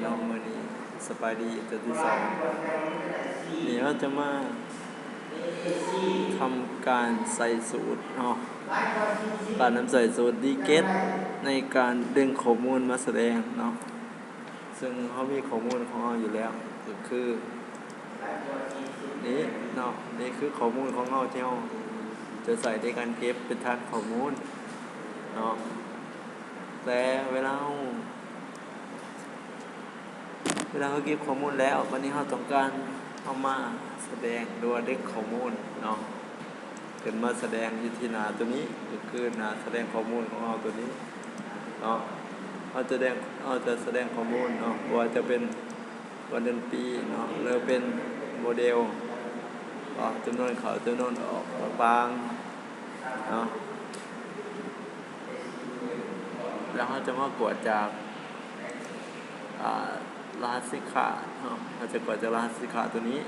ເນາະ ມື້ນີ້ສະບາຍດີເທື່ອທີສອງ ນີ້ເຮົາຈະມາທຳການໃສ່ສູດເນາະ ການນຳໃຊ້ສູດດີເກັດໃນການດຶງຂໍ້ມູນມາສະແດງເນາະ ເຊິ່ງເຮົາມີຂໍ້ມູນຂອງເຮົາຢູ່ແລ້ວ ກໍຄືນີ້ເນາະ ນີ້ຄືຂໍ້ມູນຂອງເຮົາທີ່ເຮົາຈະໃຊ້ໃນການເກັບເປັນຖານຂໍ້ມູນເນາະ ແຕ່ເວລາເຮົາ ເວລາເຮົາເກັບຂໍ້ມູນແລ້ວ ບັດນີ້ເຮົາຕ້ອງການເອົາມາສະແດງ ຫຼືວ່າດຶງຂໍ້ມູນເນາະ ຂຶ້ນມາສະແດງຢູ່ທີ່ໜ້າໂຕນີ້ ກໍຄືໜ້າສະແດງຂໍ້ມູນຂອງເຮົາໂຕນີ້ເນາະ ເຮົາຈະແດງ ເຮົາຈະສະແດງຂໍ້ມູນເນາະ ບໍ່ວ່າຈະເປັນວັນເດືອນປີເນາະ ຫຼືເປັນໂມເດວ ອອກຈຳນວນເຂົ້າ ຈຳນວນອອກ ປາງເນາະ. ແລ້ວເຮົາຈະມາກວດຈາກ ອາ ລະຫັດສິນຄ້າເນາະ ເຮົາຈະກວດຈາກລະຫັດສິນຄ້າໂຕນີ້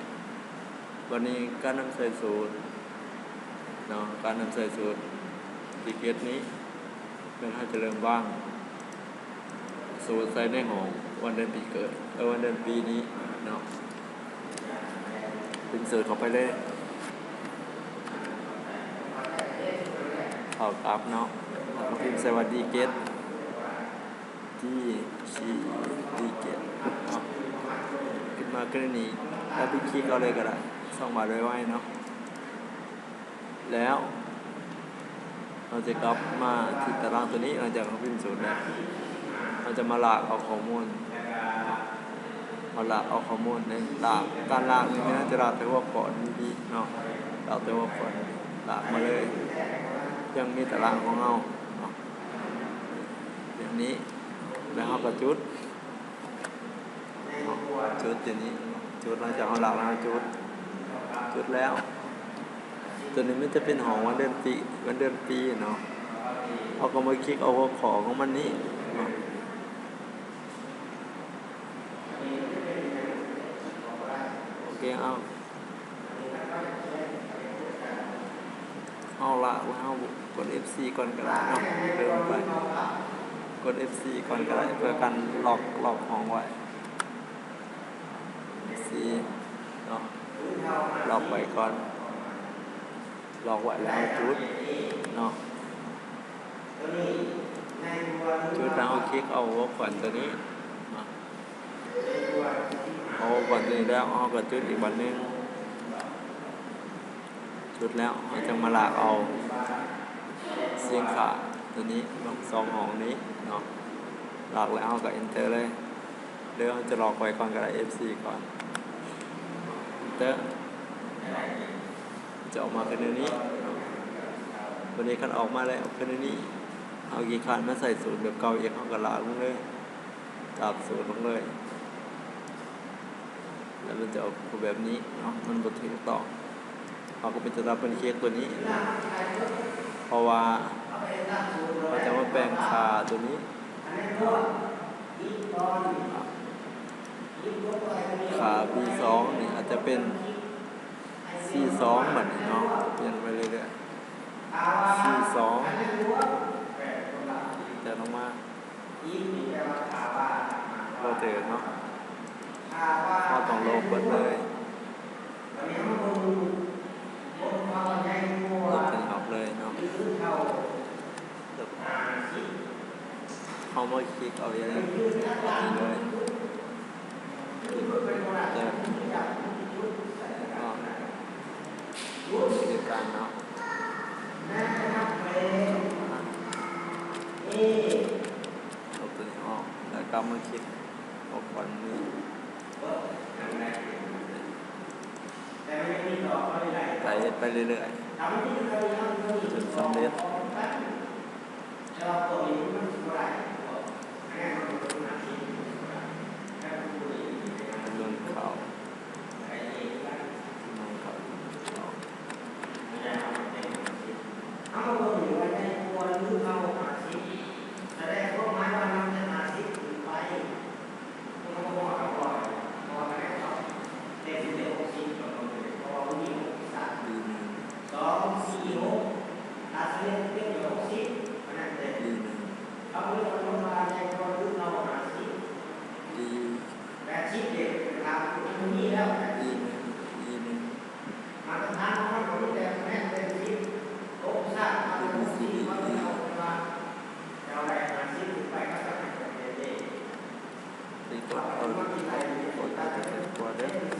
ບັດນີ້ການນຳໃຊ້ສູດເນາະ ການນຳໃຊ້ສູດດີເກັດນີ້ ແມ່ນເຮົາຈະເລີ່ມວາງສູດໃສ່ໃນຫ້ອງວັນເດືອນປີເກີດ ເອີ ວັນເດືອນປີນີ້ເນາະ. ພິມສູດເຂົ້າໄປເລີຍ ເຂົ້າກັບເນາະ ແລ້ວກໍພິມໃສ່ວ່າດີເກັດ ດີ ຊີ ດີເກັດເນາະ ຂຶ້ນມາຄືນີ້ ແລ້ວໄປຄລິກເອົາເລີຍກໍໄດ້ ຊ່ອງບາດໄວໆເນາະ. ແລ້ວເຮົາຈະກັບມາທີ່ຕາລາງໂຕນີ້ ຫຼັງຈາກເຮົາພິມສູດແລ້ວ ເຮົາຈະມາລາກເອົາຂໍ້ມູນ ມາລາກເອົາຂໍ້ມູນໃນ ລາກ ການລາກນີ້ແມ່ນເຮົາຈະລາກແຕ່ຫົວຂໍ້ນີ້ເນາະ ລາກແຕ່ຫົວຂໍ້ນີ້ ລາກມາເລີຍ ຍັງມີຕາລາງຂອງເຮົາເນາະ ແບບນີ້ ແລ້ວເຮົາກໍຈຸດ ເນາະ ຈຸດຕົວນີ້ ຈຸດ ຫຼັງຈາກເຮົາລາກແລ້ວເຮົາຈຸດ ຈຸດແລ້ວ ຕົວນີ້ມັນຈະເປັນຫ້ອງວັນເດືອນປີ ວັນເດືອນປີເນາະ ເຮົາກໍມາຄລິກເອົາຫົວຂໍ້ຂອງມັນນີ້ເນາະ ໂອເຄ ເອົາ ເຮົາລາກແລ້ວເຮົາກົດເອັຟສີ່ກ່ອນກໍໄດ້ເນາະ ເລີ່ມໄປ ກົດເອັຟສີ່ກ່ອນກໍໄດ້ ເພື່ອການລັອກ ລັອກຫ້ອງໄວ້ ເອັຟສີ່ເນາະ ລັອກໄວ້ກ່ອນ ລັອກໄວ້ແລ້ວເຮົາຈຸດເນາະ ຈຸດແລ້ວເຮົາຄລິກເອົາຫົວຂວັນຕົວນີ້ເນາະ ເອົາຂວັນຕົວນີ້ແລ້ວ ເຮົາກໍຈຸດອີກບາດໜຶ່ງ ຈຸດແລ້ວເຮົາຈັ່ງມາລາກເອົາສິນຄ້າຕົວນີ້ ສອງຫ້ອງນີ້ເນາະ ລາກແລ້ວເຮົາກໍເອັນເຕີເລີຍ ຫຼືເຮົາຈະລັອກໄວ້ກ່ອນກໍໄດ້ ເອັຟສີ່ກ່ອນ ເອັນເຕີ ຈະອອກມາຄືແນວນີ້ເນາະ ບັດນີ້ຄັນອອກມາແລ້ວຄືແນວນີ້ ເຮົາຂີ້ຄ້ານມາໃສ່ສູດແບບເກົ່າອີກ ເຮົາກໍລາກລົງເລີຍ ຕາມສູດລົງເລີຍ ແລ້ວມັນຈະອອກມາແບບນີ້ເນາະ ມັນບໍ່ຖືກຕ້ອງ ເຮົາກໍໄປຈັບເປັນເຄັກຕົວນີ້ ເພາະວ່າເຮົາຈະມາແປງຄ່າຕົວນີ້ ຄ່າບີສອງນີ້ອາດຈະເປັນຊີສອງ ບັດນີ້ເນາະ ປ່ຽນໄປເລື້ອຍໆ ຊີສອງ ແຕ່ລົງມາ ບໍ່ຖືກເນາະ ເຮົາຕ້ອງລົບເບິດເລີຍ ລົບຕົວນີ້ອອກເລີຍເນາະ ລົບ ເຮົາມາຄລິກເອົາຢ່າງນີ້ເລີຍ ເຕີມເນາະ ເປັນການເນາະ ລົບຕົວນີ້ອອກ ແລ້ວກໍມາຄລິກເອົາຟອນນີ້ ໄປເຮັດໄປເລື້ອຍໆ ຈົນສຳເລັດ. ຈຳນວນເຂົ້າ ຈຳນວນເຂົ້າ ຈຳນວນອອກ ດີໜຶ່ງ ດີໜຶ່ງ.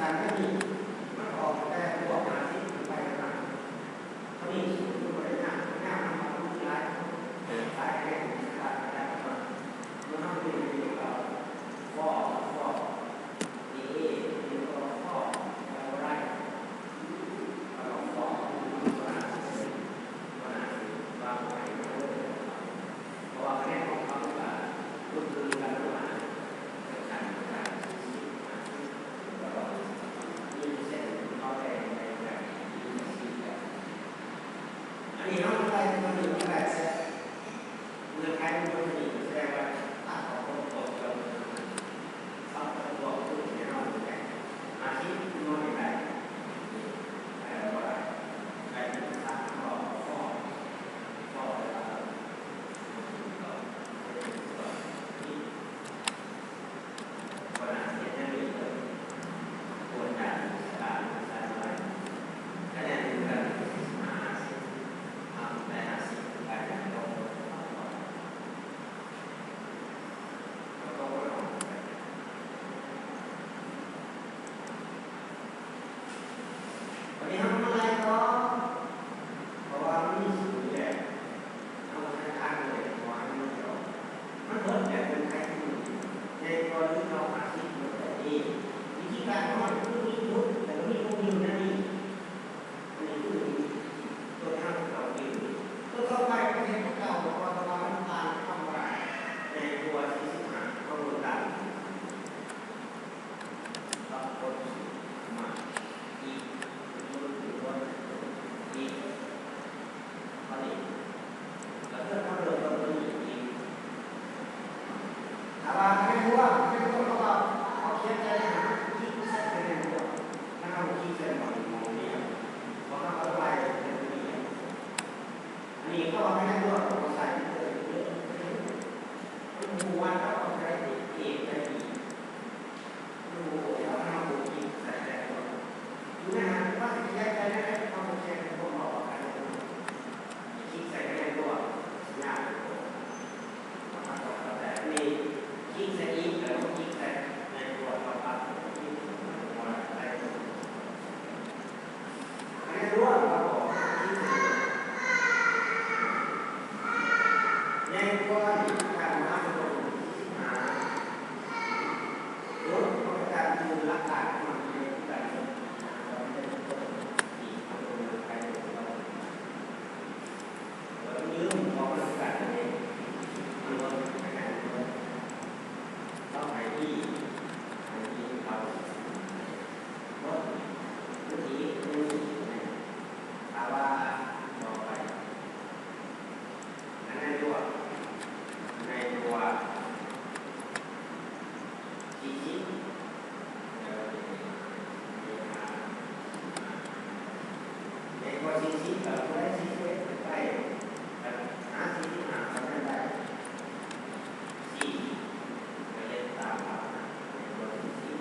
ອັນນີ້ມັນອອກແຕ່ບວກຫ້າສິບຂຶ້ນໄປນະ. ຕົວນີ້ສູງ ມັນບໍ່ໄດ້ຍາກ ຍາກນຳມັນມີຫຼາຍ ເອີ ຫຼາຍແຮງ ຂາດໄປໄດ້ປະມານ ມັນເຮົາເປັນຢູ່ເກົ່າ ຟອ ຟອ ເອ ເອ ເປັນກອງຟອ ໄປບໍ່ໄດ້ ກອງຟອ ມັນບໍ່ໜ້າຊິວາງໄວ້ເລີຍ ເພາະວ່າຄະແນນຂອງເຂົາກໍລຸ້ນຄືກັນປະມານ ອັນນີ້ເຮົາໄດ້ຕົວນີ້ມາໄດ້ ເງື່ອນໄຂມັນບໍ່ໄດ້ ສະແດງວ່າຕັດອອກຄົນຕົວດຽວ ເຮົາຕົວດຽວຄືແນ່ນອນແຫຼະ ອາທິດໜ້ອຍໄດ້ ໄດ້ບໍ່ໄດ້ ໄດ້ສາມຂໍ້ ຂໍ້ ຂໍ້ ວັນນີ້ເຮົາມາໄລ່ຕໍ່ ເພາະວ່າມັນມີສູນຢູ່ແລ້ວ ເຮົາກໍທະນາຄານເລີຍ ຂໍໃຫ້ມັນດຽວ ມັນເບິດແລ້ວ ເປັນໃຜທີ່ໃຫຍ່ກວ່າຫຼືເທົ່າຫ້າສິບ ມັນກໍໄດ້ເອ ວິທີການຂອງມັນຄືມີຈຸດ ແລ້ວກໍມີວົງຢູ່ໃນນີ້ ອັນນີ້ຄືຕົວທີ່ເຮົາຕ້ອງຢືນ ຕົວຕໍ່ໄປກໍເຮັດຄືເກົ່າ ເພາະວ່າມັນຕ່າງຄຳວ່າໃຫຍ່ກວ່າສີ່ສິບຫ້າ ເຮົາເບິ່ງຕາມ ປັບກົດມາອີກ ອັນນີ້ ແລ້ວເພິ່ນມາເລີ່ມຕົ້ນຕົວນີ້ອີກ ຖ້າວ່າຄະແນນລວມ ຄະແນນລວມເຂົາກໍເອົາຂຽນໃສ່ໃນຫັ້ນ ຄລິກໃສ່ຄະແນນລວມ ແລ້ວເຮົາຄລິກໃສ່ໝ່ອງ ໝ່ອງດຽວ ເພາະເຮົາເອົາໄປເປັນຕົວດຽວ ອັນນີ້ເຂົາວ່າຄະແນນລວມ ເຮົາໃສ່ເລີຍ ໝູ່ວັດເຮົາເອົາໃສ່ເອ ໃສ່ບີ ໃຫຍ່ກວ່ານີ້ ການມາເປັນສີ່ສິບຫ້າ ໂດຍປະການຄືຫຼັກການຂອງມັນເປັນການເປັນທີ່ເຮົາເປັນໄປເປັນເຮົາ ແລ້ວມັນລືມຂອງມັນຄືກັນເດ້ ມັນລົດໃຫ້ກັນເບິ່ງ ເຮົາໃຫ້ອີ ໃຫ້ອີເຂົາ ລົດ ຫຼືອີ ຫຼືອີ ຖ້າວ່າຕໍ່ໄປ ອັນໃນຕົວ ໃນຕົວສີ່ສິບ ໃນຕົວສີ່ສິບ ກໍບໍ່ໄດ້ສີ່ສິບເອັດໄປ ຫາສີ່ສິບຫ້າກໍຍັງໄດ້ສີ່ສິບ ກໍເຮັດຕາມເຮົາ ໃນຕົວສີ່ສິບ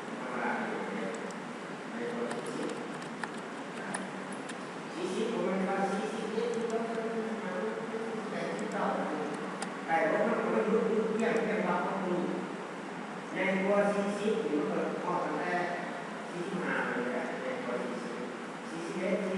ທຳມະດາເຮັດ ໃນຕົວສີ່ສິບ ສີ່ສິບ ບໍ່ແມ່ນວ່າສີ່ສິບເອັດ ແປດສິບເກົ້າ ໄດ້ບໍ່ ມັນກໍເລີຍຫຼຸດ ຫຼຸດ ປ່ຽນ ປ່ຽນວ່າຂອງນີ້ ໃຫຍ່ກວ່າສີ່ສິບ ນີ້ມັນກໍຮອດຕັ້ງແຕ່ສີ່ສິບຫ້າ ນີ້ແຫຼະ ໃຫຍ່ກວ່າສີ່ສິບ ສີ່ສິບເອັດ